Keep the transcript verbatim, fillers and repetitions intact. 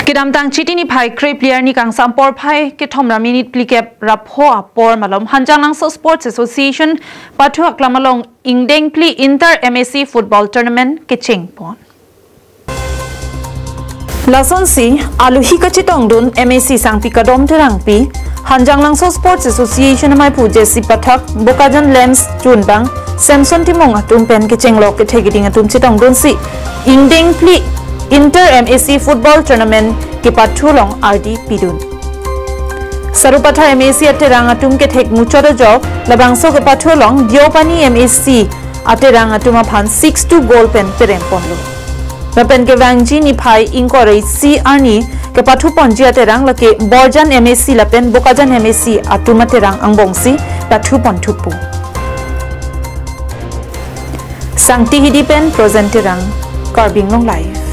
Kedamtang Chiti niphai krephli arni kangsam porphai kethom ra minit phlikep ra pho apor malom Hanjanglangso Sports Association pathu aklam along ingdeng phli Inter M A C Football Tournament kecheng pon. Lasonsi alohi kachetongdun M A C Sangpi Kadom Terangpi, Hanjanglangso Sports Association amaipu J C Pathak, Bokajan Lambs Chunbang, Samson Timung atum pen kechenglok kethek kiding atum chetongdunsi ingdeng phli Inter M A C Football Tournament kepathu along ardi pidun. Sarupathar M A C aterang atum kethek muchot ajok labangso kepathu along Deopani M A C aterang atum aphan six two goal pen perem ponlo. Lapen kevangji niphai ingkoi ra isi arni kepathu ponji aterang lake Borjan M A C lapen Bokajan M A C atum aterang angbongsi pathu ponthupo. Sangti Hidi pen Projen Terang, Karbi Anglong Live.